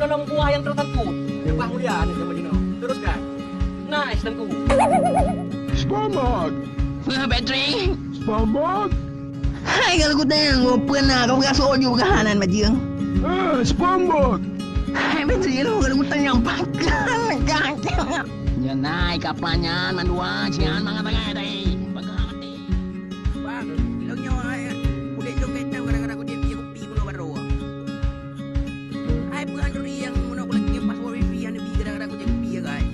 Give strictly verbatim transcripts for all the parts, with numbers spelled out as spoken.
Lom buah nyang tersangkut. Lepas mulia aneuk zaman jinoe. Teruskan. Nice, Teungku. Selamat. Wah, Patrick. Selamat. Hai, kalau kutanyong, peue na kau peugah soe ju peugah nan bajeueng? Eh, selamat. Hai, Patrick, kalau kutanyong, pakon. Nyan naik kapal nyan, mandua, sian, mangat-mangat, dai. Peugah mati. Bang, ilong nyoe, hai, kulét lôn ka itam gara-gara kujép ié kupi bunoe baroe. Hai, peue Andri nyang meunoe kulakée password wifi hana bi gara-gara kujép kupi ya, guys.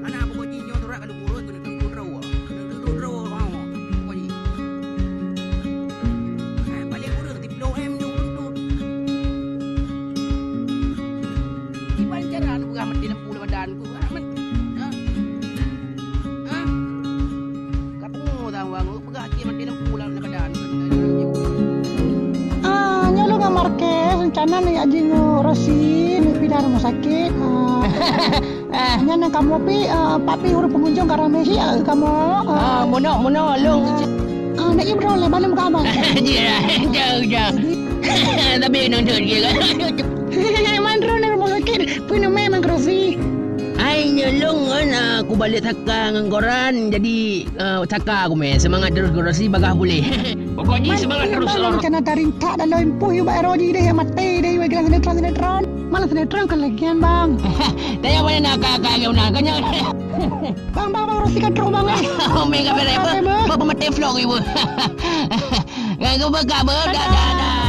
Hana, pokok jih nyoe surat ka lôn urot keuneuk teungku droe. Keuneuk teungku droe mau. Pokok jih. Hai, paléng ureueng tiplôh M nyoe ureueng tu. Kiban cara neupeugah meuti lampu lam badan ku. Ah, men. Ha? Ha? Ka pungo tawang, peugah até maté lampu lam badan. Ah, nyoe lôn ngon Marquez, rencana neujak jingok Rosi, neupindah rumoh sakét. Ah, nyan kamoe pi, ah, papi ureueng pengunjung ka ramé siat kamoe. Ah, munok, munok, lôn. Ah, nak ibrol lé, balum ka abang. Jauh, jauh. Tapi nonton je kan. Mandro na rumoh sakét, peue nama Mang Rosi? Ai, nyoe lôn ngon, ah, kubalek saka ngon goran, jadi, ah, saka kumé. Semangat terus, Rosi, bagah puléh. Pokok jih semangat terus, Lor. Macam na tarintak dalam impuh, yue bak Roji deh, maté deh, yue gelang sinetron, sinetron. Malah sinetron kan lagian, Bang. Tanya mana nak kakak ke mana? Kau nyan. Bang, bang, bang, Rosi ka trok, Bang, eh. Oh, mega bere. Apa, Bang? Bang, pematé vlog ibu. Ngan kau buka, Bang. Dah, dah, dah.